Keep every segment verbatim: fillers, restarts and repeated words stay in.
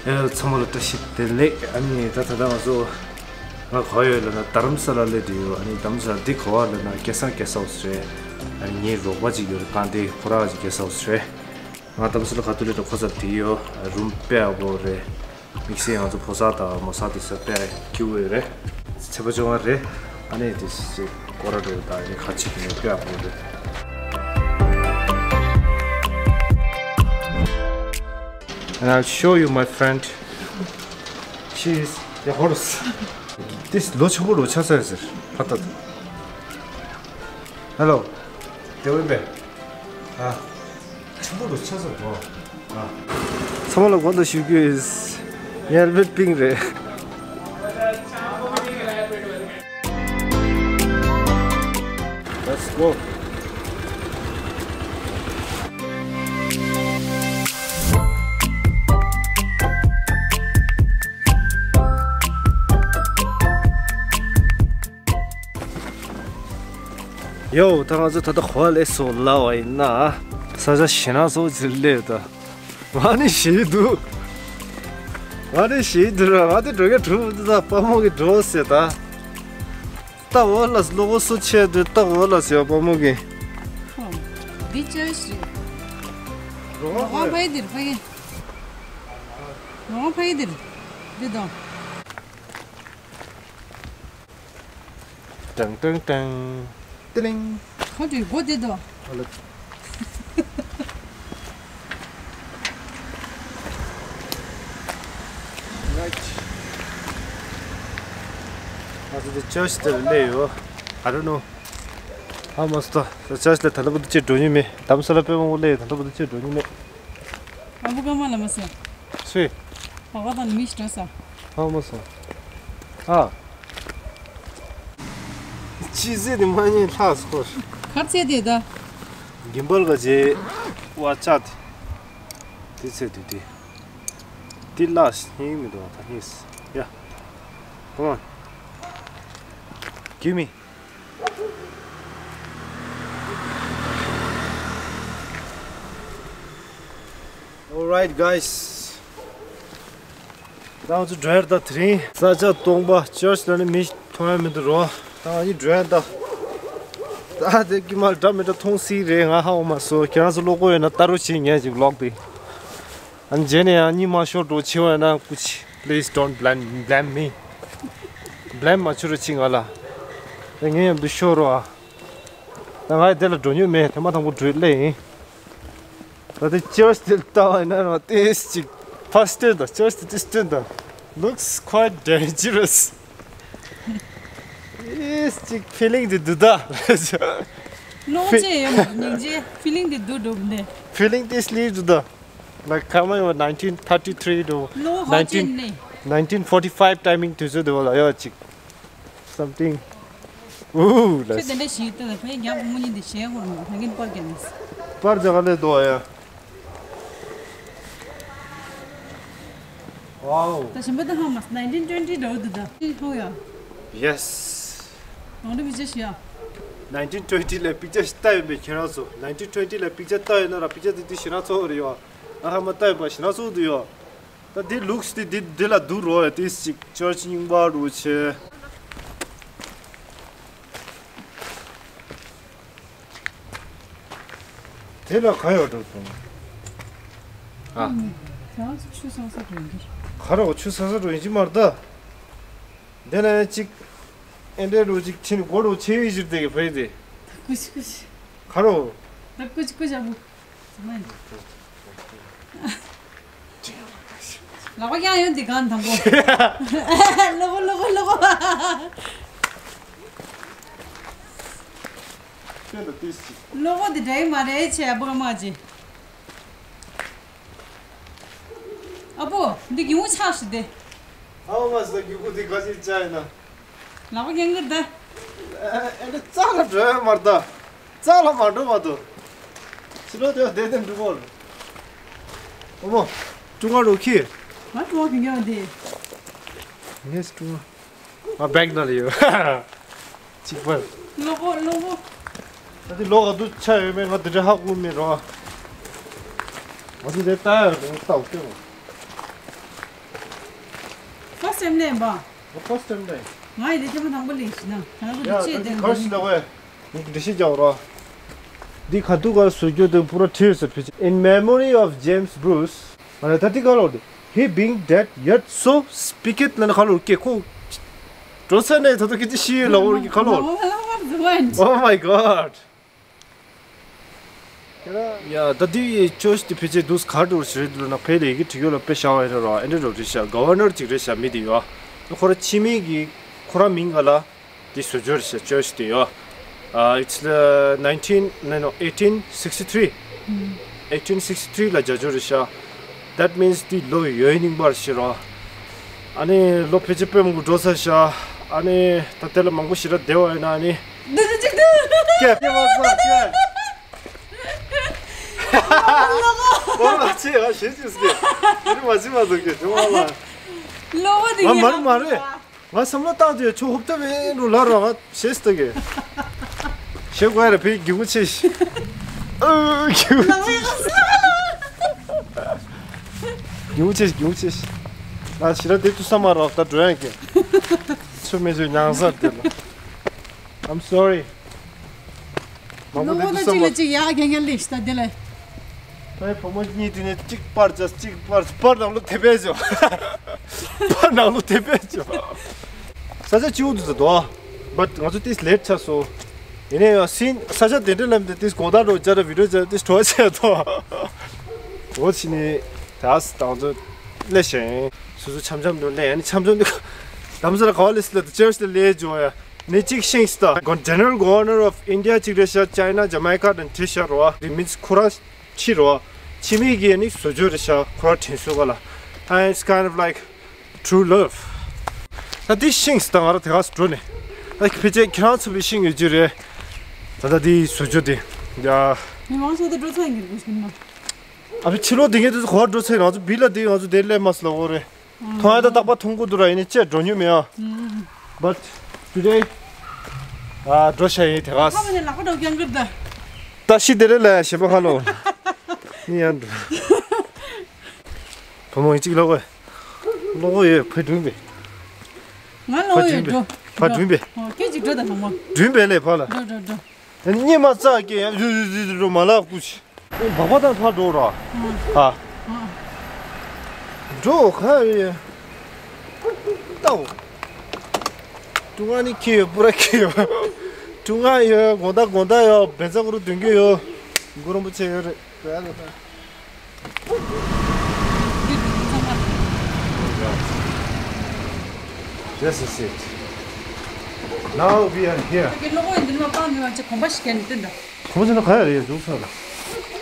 ཨེ། ཚང་མ་ལ་བཀྲ་ཤིས་བདེ་ལེགས། ཨ་ནི་ད་ད་ལྟ་ང་ཚོ། ང་ག་པར་ཡོད་ལབ་ན་རྡ་རམ་ས་ལ་སླེབས་བསྡད་ཡོད། ཨ་ནི་རྡ་རམ་ས་ལ་འདི་ག་པར་ལབ་ན་སྐལ་བཟང་གེ་སི་ཧའུ་སི་རེད། ཨ་ནི་ངའི་རོགས་པ་ཅིག་ཡོད་རེད། ཀང་ཏེ་ཁོ་རང་གི་སྐལ་བཟང་གེ་སི་ཧའུ་སི་རེད། ང་རྡ་རམ་ས་ལ་ག་དུས་སླེབས་དང་ཁོ་རྩར་བསྡད་ཡོད། རུམ་དཔེ་ཡག་པོ་རེད། དམིགས་བསལ་ང་ཚོ་ཕོ་གསར་དང་མོ་གསར་དེ་ཚོ་དཔེ་སྐྱིད་པོ་ཡོད་རེད། ཚེས་པ་བཅོ་ལྔ་རེད། ཨ་ནི་དེ་ཚོ་སྐོར་ར་འགྲོ་དང་ཨ་ནི་ཁ་ཅིག་གི་ནས་དཔེ་ཡག་པོ་རེད། And I'll show you, my friend. Cheers. ཡ་ཧོ་རུ་སི། དེ་ལོ་ཆེན་པོ་རུ་ཆགས་ས་ཡོད་ཟེར། ཕ་ཏ། Hello. དེ་བས་པས། ཨ། ཆེན་པོ་རུ་ཆགས་ས་འགྲོ། ཨ། ཚང་མ་ལ་དགོངས་དག་ཞུ་རྒྱུ་ཡིན། ངའི་ཧེལ་མེ་ཊི་པིང་རེད། Let's go. ཡོ། ད་ང་ཚོ་ད་ལྟ་ག་པར་སླེབས་སོང་ལབ་པ་ཡིན་ན། ས་ཆ་ཞེད་སྣང་ཚ་པོ་ཅིག་སླེབས་ད། ང་ནི་ཞེད་འདུག་ང་ནི་ཞེད་འདུག་ར། ང་དེ་འགྲོ་མཁན་གྲུ་མི་འདུག་ད་དཔའ་མོ་གིས་འགྲོ་ཟེར་ད། ད་འོ་ལ་ལོ་གོ་སུ་ཆེ་འདུག་ད་འོ་ལ་ཟེར་དཔའ་མོ་གིས། འདི་ཅི་ཞིག་རོ་ཧ་ཕ་ཡི་འདིར་ཕ་གི། རོ་ཧ་ཕ་ཡི་འདིར། འདི་དང་། ཀྲང་ཀྲང་ཀྲང་། ཏི་ལིང་། ཁ་དྲི་སྒོ་དེ་དོ། ཨ་ལ། Right. ང་ཚོ་འདི་ཅར་ཆི་དེར་སླེབས་ཡོད། I don't know. ཧ་མ་སོ། ཅར་ཆི་ལ་ད་ལྟ་བར་དུ་ཅིག་འགྲོ་མྱོང་མེད། རྡ་རམ་ས་ལ་དཔེ་མང་པོ་སླེབས་ཡོད། ད་ལྟ་བར་དུ་ཅིག་འགྲོ་མྱོང་མེད། ཨ་བུ་ཀ་མ་ལ་མ་ཟེར། སུས། བ་བ་དང་མི་ཞིག་འགྲོ་ས། ཧ་མ་སོ། ཨ། ཅི་ཟེར་དེ་མ་ཉན་ལྷག་སོ། གར་ཚེ་དེ་ད། གིམ་བལ་ག་ཇེ་བ་ཅག་དེ། དེ་ཚེ་དུས་དེ། དེ་ལ་སྙིང་མི་འདུག་ད་ཧིས། ཡ། Come on. Give me. Alright, guys. ད་ང་ཚོ་འགྲོ་ཡ་ད། དེ་རིང་ས་ཆ་སྟོང་པ། ཅར་ཆི་ལ་ནི་མི་ཐོན་ཡ་མི་འདུག་རོ། ད་ང་གཉིས་འགྲོ་ཡ་ད། ད་དེ་ཀི་མ་འདྲ་མི་འདྲ་མཐོང་སྲིད་རེད། ང་ཧ་འོ་མ་སོ། ཁྱེད་རང་ཚོ་ཀློག་གོ་ཡོད་ན་ལྟ་རོགས་བྱེད། ངས་ཅིག་ཀློག་དེ། ཨ་ནི་རྗེས་ནས་ཡང་གཉིད་མ་ཤོར་འགྲོ་ཆེ་བ་ཡིན་ན་སྐུ་མཁྱེན། Please don't blame, blame me. Blame མ་བྱེད་རོགས་བྱེད་ང་ལ། ད་ངའི་མཉམ་དུ་ཤོར་རོགས་ཨ། ད་ང་ཡི་དེ་ལ་འགྲོ་མྱོང་མེད། དེ་མ་དང་པོ་འགྲོ་སླེབས་ཡིན། ད་དེ་ཅར་ཆི་དེ་ལྟ་བ་ཡིན་ན་རོ་ཏེས་ཅིག་ཕར་སྟོན་དང་། ཅར་ཆི་དེ་སྟོན་དང་། Looks quite dangerous. ཨེས་ཅིག་ཕི་ལིང་དེ་འདུག་ད། ལོག་ཅེས་ཡོད་མ་རེད། སྙིང་རྗེ། ཕི་ལིང་དེ་འདུག་འགྲོ་གི་འདུག་ཕི་ལིང་དེ་སླེབས་འདུག་ད། Like ཁ་མ་ཡོད་nineteen thirty-three དུ། ལོ་ཧོ་ཅིན་ནི། Nineteen forty-five timing དུས་ཚོད་དུ་ལ་ཡོད་ཅིག Something. Ooh, ཁྱོད་let's དེ་འདྲ་ཞིག་ལྟ་ལ་ཕའི་རྒྱབ་མོ་གཉིས་འདི་ཞེ་གོ་ནོ་ཧ་གིན་པར་རྒྱབ་ནས། པར་རྒྱག་ལས་དོ་ཡ། Wow. ད་ཞིམ་པ་ད་ཧ་མ་nineteen twenty འདྲ་བོ་འདུག་ད། ཧོ་ཡ། Yes. ནང་དུ་པིག་ཅར་ཞིག་ཡ། Nineteen twenty ལ་པིག་ཅར་ཞིག་ལྟ་ཡོད་པའི་ཁྱེད་རང་ཚོ། Nineteen twenty ལ་པིག་ཅར་ལྟ་ཡོད་ན་ར། པིག་ཅར་དེ་དུས་ཞེ་དྲག་ཚོ་རེ་ཡོད། ང་ཧ་མ་ལྟ་ཡོད་པ་ཞེ་དྲག་ཚོ་འདུག་ཡོད། ད་དེ་ལུགས་དེ་དེ་དེ་ལ་འདུག་རོ་ཡ། དེ་ཅིག་ཅར་ཆི་རྙིང་པ་རུ་ཆེ། དེ་ལ་ག་ཡོད་འགྲོ་སོང་། ཨ། ཁྱེད་རང་ཚོ་ཆུ་སང་ས་འགྲོ་གི། ག་རོ་ཆུ་སང་ས་འགྲོ་ཡིན་གྱི་མ་རེད་ད། དེ་ན་ཡང་ཅིག་ཨེ་འདྲའི་རུ་ཅིག་ཕྱིན་སྒོ་རུ་ཆེ་བའི་ཕྱིར་དེ་གི་ཕ་ཡི་དེ། ད་ཀུ་ཤི་ཀུ་ཤི། ག་རོ། ད་ཀུ་ཤི་ཀུ་ཤི་ཨ་བུ། ལག་པ་བརྐྱངས་ཡོད་འདི་གང་དང་པོ། ལོ་གོ་ལོ་གོ་ལོ་གོ། ཁྱོད་ལ་ཏིས་ཅི། ལོ་གོ་འདི་འདྲ་ཡི་མ་རེད་ཆེ་ཨ་བུ་ཨ་མ་ཅི། ཨ་བུ། འདི་གི་འུ་ཆགས་ཤི་དེ། ཨ་མ་ཟ་གི་གུ་འདི་ག་ཅི་བྱ་ཡིན་ན། ལག་པ་བརྐྱངས་གི་རེད་ད། ཨེ་འདི་རྩ་ལ་འགྲོ་ཡ་མ་རེད་ད། རྩ་ལ་མ་འགྲོ་མ་འདུག་ཕྱི་ལོགས་དེ་བསྡད་དེ་འགྲོ་གོ། ཨོ་མོ། ཀྲུང་ཨ་རུ་ཁྱི། ང་ཀྲུང་ཨ་གི་ཉོ་དེ། ངས་ཀྲུང་ཨ། ང་བེག་ནང་ལ་ཡོད། གཅིག་པར། ལོ་གོ་ལོ་གོ། ད་དེ་ལོ་ག་དུས་ཆ་ཡོད་མེད་ང་དེ་འདྲ་ཧ་གོ་མེད་རོ། ང་ཚོ་དེ་ལྟ་ཡ་རེད་ལྟ་འོ་ཀྱེ་རོ། First time ལེན་པ། First time ལེན། ང་ཡི་དེ་ཐེངས་མ་དང་པོ་ལེན་ཞིག་ན། ད་ང་ཚོ་ཡ་ད་ཅི་ཅེས་དེ་གར་ཞིག་ལ་ཝེ། ངས་འགྲེལ་བཤད་རྒྱག་རོགས། འདི་ག་དུས་ག་བཟོ་རྒྱུ་དེ་པུ་ར་བྲིས་ཡོད་ཟེར་ཕི་ཅི། In memory of James Bruce. ཨ་ད་འདི་ག་ལོར་དེ། He being dead yet so speaketh ལ་ན་ག་ལོར་ཀེ་ཁོ། འགྲོ་ས་ནས་ད་དུ་ཀི་ཅི་ཤི་ལ་འོར་གི་ག་ལོར། Oh my god. ཡ་ད་དེ་ཅོས་དེ་ཕལ་ཆེར་དུས་ག་འགྲོ་ཞིག་རེད་འདུག་ན། ཕལ་ལས་ཀྱི་བྲིས་ཡོད་ལ་དཔེ་བཞག་པ་ཡིན་རོ། ཨེ་འདྲ་རོ་རེད་ཤག་ག་ཝར་ནར་ཅིག་རེད་ཤག་མི་དེ་ཡོད། ཁོ་ར་ཕྱི་མིག་གི་ཁོ་ར་མིང་ག་ལ་དེ་བཟོ་བཅོས་རེད་ཤག་ཅོས་དེ་ཡོད། Uh, it's uh, nineteen, no, no, eighteen sixty-three. eighteen sixty-three ལ་རྒྱ་ཇོ་རེད་ཤག That means དེ་ལོ་ཡོད་རྙིང་པར་ཤི་རོ། ཨ་ནི་ལོ་ཕལ་ཆེར་དཔེ་མང་པོ་འགྲོ་ས་ཤག་ཨ་ནི་ད་དེ་ལ་མང་པོ་ཞེ་དྲག་བསྡད་པ་ཡིན་ན་ཨ་ནི། འདི་འདི་གཅིག་འདི། སྐད་སྐད་མ་ཟ་སྐད། ལོ་ལ་ཆེ་ཡ་ཞེ་ཅིག་སྐད། འདི་མ་ཅི་མ་ཟ་སྐད་ཅི་མ་ལ། ལོ་བ་འདི་ང་མ་རེད་མ་རེད། ང་བསམ་བློ་བཏང་དུས་ཆུ་ཧུབ་ཏུ་བས་འགྲོ་ལ་ར་ང་ཞེས་ལྟ་གི། ཞེ་དགོས་ར་ཕི་གི་གུ་ཆེ་ཤི། ཨ་གི་གུ་ཆེ་ཤི། གི་གུ་ཆེ་ཤི་གི་གུ་ཆེ་ཤི། ང་ཞི་ར་དེ་དུ་ས་མ་རོགས་ད་འགྲོ་ཡང་གི། ཆུ་མེ་ཆུ་ཉང་སར་དེ་ལ། I'm sorry. མང་པོ་ལོ་དེ་ན་དུ་ས་གཅིག་ལ་མ། གཅིག་ཡག་གན་གན་ལེ་ཤི་ད་དེ་ལ། ད་བུ་མོ་གཉིས་དེ་ནས་གཅིག་པར་ཅས་གཅིག་པར་པར་ནང་ལོ་དེ་པས་ཇོ། པར་ནང་ལོ་དེ་པས་ཇོ། ས་ཆ་ཅིའུ་དུ་ཟ་དོ། But ང་ཚོ་ཏིས་ལེད་ཆགས་སོ། ཡིན་ནའི་ཡང་སིན་ས་ཆ་དེ་འདྲ་ལམ་དེ་ཏིས་གོང་ཐང་འགྲོ་བྱ་ར་བི་ཌིའོ་བྱ་ཏིས་གྲོ་བྱས་དོ། འོ་ཕྱི་ནས་ད་ས་དང་ཚོ་ལེ་ཞེང་། སོ་སོ་འཆམ་འཆམ་དུ་ལེ་ཡ་ནི་འཆམ་འཆམ་དུ། དམ་ས་ར་ག་བ་ལེ་སི་ལ་དུ་ཅེར་སི་ལ་ལེ་ཇོ་ཡ། ནི་གཅིག་ཤིང་སྟ། གོན་General Governor of India གཅིག་རེད་ཤག China, Jamaica དང་བྲིས་ཤག་རོ། དེ་མིན་ཁོ་རང་ཕྱི་རོ། ཕྱི་མིག་གིས་ནི་བཟོ་བཅོས་རེད་ཤག་ཁོ་རང་དྲན་གསོ་ག་ལ། And it's kind of like true love. ད་དེ་ཤིང་སྟ་ང་ར་དེ་ག་སུ་འགྲོ་ནས། ད་ཕལ་ཆེར་ཁྱེད་རང་ཚོ་བའི་ཤིང་ཡོད་རྒྱུ་རེད། ད་ད་དེ་བཟོ་བཅོས་དེ། ཡ། མི་མང་ཤོས་དེ་འགྲོ་ཚོད་ཡིན་གྱི་འདུག་ཤིང་ན། ཨ་ཕི་ཕྱི་ལོགས་དེ་གས་དེ་ཚོ་གོ་བ་འགྲོ་ཚོད་ང་ཚོ་བི་ལ་དེ་ང་ཚོ་དེ་སླེབས་མ་སི་ལ་འོ་རེད། མཐོང་ཡ་ད་རྟག་པར་མཐོང་གི་འདུག་ར། ཡིན་ནའི་ཅེས་འགྲོ་མྱོང་མེད་ཨ། But today འགྲོ་ཤ་ཡིན་དེ་ག་ཁ་མ་ནས་ལག་པ་འགྲོ་རྒྱང་གིར་ད། ད་ཤི་དེ་རེད་ལ་ཞེ་པོ་ཁ་ལོ། ནི་ཡང་འགྲོ། བུ་མོ་ཡིན་གཅིག་ལོག་གོ། ལོག་གོ་ཡོད་ཕ་སྒྲུང་པས། ང་ལོག་ཡོད་འགྲོ། ཕ་སྒྲུང་པས། ཨོ་སྐད་ཅིག་འགྲོ་ད་ལོ་མ། སྒྲུང་པས་ལས་ཕ་ལ། འགྲོ་འགྲོ་འགྲོ། གཉིད་མ་ཚ་གི་ཡང་ཡུ་ཡུ་ཡུ་ཡུ་མ་ལབ་ཀུ་ཤི། འབག་པ་དང་ཕར་འགྲོ་ར། ཨ། འགྲོ་ག་རེ། ལྟའོ། ཀྲུང་ཨ་ནི་ཁྱི་ཡོད་པུ་ར་ཁྱི་ཡོད། ཀྲུང་ཨ་ཡོད་དགོང་དག་དགོང་དག་ཡོད་བན་ཚ་གུ་རུ་དོན་གྱི་ཡོད། གུ་རུ་རིན་པོ་ཆེ་ཡོད་རེད། This is it. Now we are here. དེ་གི་ལོ་གོ་ཡིན་འདི་ནི་མ་པང་ནི་མ་ཅི་གོམ་པ་ཞིག་གན་ནི་བསྟན་ད། གོམ་པ་ཅི་ན་ག་ཡ་རེད་འཇུག་ས་ལ།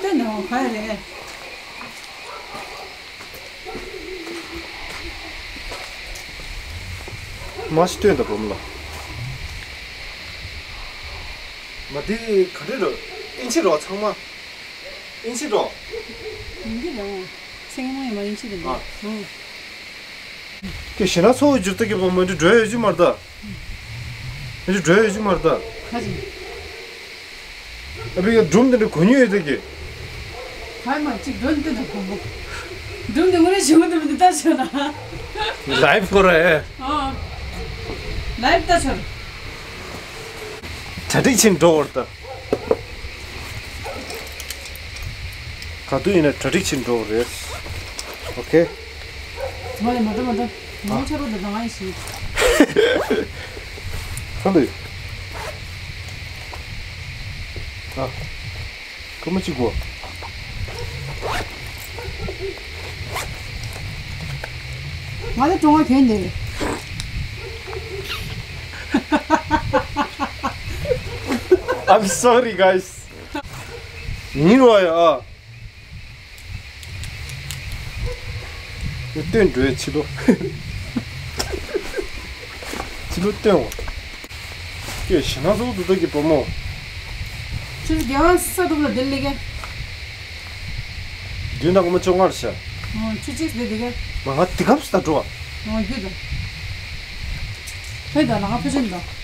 བསྟན་ད་ག་ཡ་རེད། མ་ཤི་སྟོན་ད་བུ་མོ་ལ། མ་དེ་ག་རེ་རོ། ཨིན་ཆི་རོ་ཚང་མ། ཨིན་ཆི་རོ། ཨིན་ཆི་རོ། སེང་མོ་ཡི་མ་ཨིན་ཆི་རོ། ཨ། ཨང་། ཀྱེ་ཞེ་ན་ཚོ་བོ་འཇུར་ཏེ་ཀྱེ་བུ་མོ་འདི་འགྲོ་ཡོད་ཅི་མར་ད། འདི་འགྲོ་ཡོད་ཅི་མར་ད། ཁ་ཅིག་ཨ་བི་ཡ་སྒྲུང་འདི་འདྲ་གོ་ཉུལ་ཡོད་ད་གི། ཧའི་མ་གཅིག་སྒྲུང་འདི་འདྲ་གོ་མོ། སྒྲུང་འདི་ངོ་རེ་ཞུ་མི་འདུག་མི་འདུག་ལྟ་ཆོག་ན། ལའིབ་ཁོ་ར་ཨེ། ཨོ། ལའིབ་ལྟ་ཆོག་གྲ་སྒྲིག་ཕྱིན་འགྲོ་བར་ལྟ། ག་དུས་ཡིན་ན་གྲ་སྒྲིག་ཕྱིན་འགྲོ་བར་རེད། ཨོ་ཁེ། ང་ལས་མ་འགྲོ་མ་འགྲོ། ངའི་ཆ་རོགས་དང་ང་ཡི་ཞིག་གང་དུ་ཡོད། ཨ། ཁོ་མོ་གཅིག་གོ། ང་ལ་ཀྲུང་ཨ་གྱོན་ནས། I'm sorry, guys. ཉིན་རོ་ཡ་ཨ། སྟོན་འགྲོའི་ཕྱི་ལོ། ཕྱི་ལོ་སྟོན་འོ། ཀྱེ་ཞེ་ན་ཚོ་འདུག་ད་གི་བུ་མོ། ཆུ་ཚོད་བརྒྱད་པ་ས་དུག་ལ་དེ་ལི་གེ། བདུན་དང་སྐར་མ་བཅོ་ལྔ་རེད་ཤག་ཨོ་ཆུ་ཚོད་དེ་དེ་གེ། མ་ང་དེ་སྐབས་སུ་ད་འགྲོ་བ། ཨོ་རྒྱུ་དང་། ཕེ་དང་ལ་ང་ཕེ་ཆེན་དང་།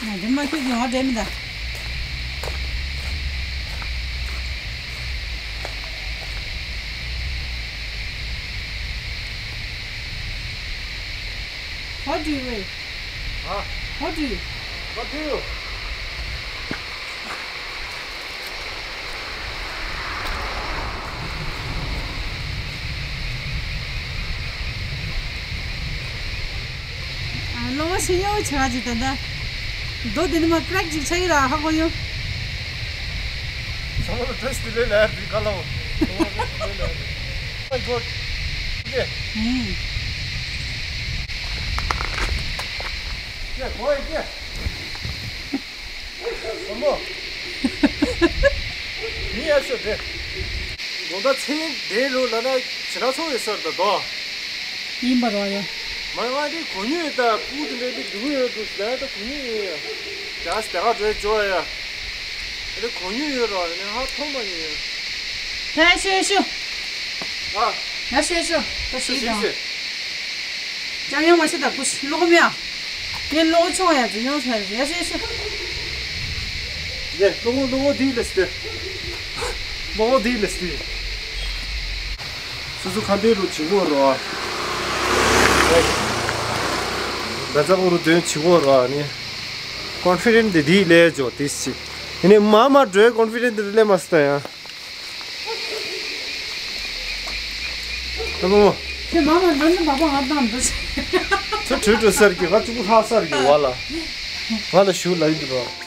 ང་འདི་མ་ཁྱོད་ཀྱིས་ང་འདྲེ་མི་ད། What do you wear? Huh? What do you? What do you? ཨ། གློག་ཤིང་ཡོད་ཆེ་བ་ཅིག་ད་ལྟ། རྡོ་དེ་ནི་མ་ཀྲེག་ཅིག་ཆགས་ཀྱི་ར་ཧ་གོ་ཡོང་། ཚང་མ་ལ་ཌེ་རེ་སི་དེ་ལས་ལ་ཡར་དེ་ག་ལ་འོ། ཚང་མ་ལ་ཌེ་རེ་སི་དེ་ལས་ལ་ཡར། ཨ་གོ། ཡེ། ཧུམ། ཡེ་གོ་ཡེ་ཀྱེ། བུ་མོ། མི་ཡར་ཤོག་དེ། དགོང་དག་མཚན་དེ་ལོ་ལ་ན་ཇི་ན་ཚོགས་ཡོད་ས་རེད་ད་དོ། ཡིན་པ་རོ་ཡ། མ་ང་དེ་གོ་མྱོང་ཡོད་ད། སྤུ་དེ་འདྲ་དེ་འདུག་ཡོད་འདུག་ལ་ད་གོ་མྱོང་ཡོད་ཡ། ཇ་སི་དེ་ག་འགྲོ་འཇོག་ཡ། དེ་གོ་མྱོང་ཡོད་རོ་ནི་ཧ་མཐོང་མ་ཡིན་ཡ། ད་ཤོད་ཤོད། ཨ། ང་ཤོད་ཤོད་ད་ཤོད་ཤོད་ཤོད་ཀྱང་ཤོད། ཅང་ཡང་མ་ཤི་ད་ཁུ་ཤི་ལོག་མེ་ཨ། ངས་ལོག་ཆོག་ཡ་ཅི་ཡོང་ས་ཡ་ཤི་ཤི། ལེ་ལོག་ལོག་དེ་ལེ་སྟེ། ལོག་དེ་ལེ་སྟེ། སུ་སུ་ཁ་འདོན་རུ་བྱེད་དགོས་རོ། ད་ཚ་པོ་རུ་འདོན་བྱེད་དགོས་རོ་ནི། ཀོན་ཕི་ཌེན་ཊི་དེ་དེ་ལས་འཇོག་དེ་སི། ཡིན་ནི་མ་མ་འགྲོའི་ཀོན་ཕི་ཌེན་ཊི་དེ་ལས་མ་སྟ་ཡ། ཨ་མ་མ། ཁྱོད་མ་མ་འགྲོ་ནི་མ་པ་ང་དང་འདུག་ཚོ་བྲོས་འགྲོ་སར་གི་ང་གཅིག་པུ་ལྷག་སར་གི་བ་ལ། ང་ལ་ཞུ་ལ་ཡིན་འདུག་རོ།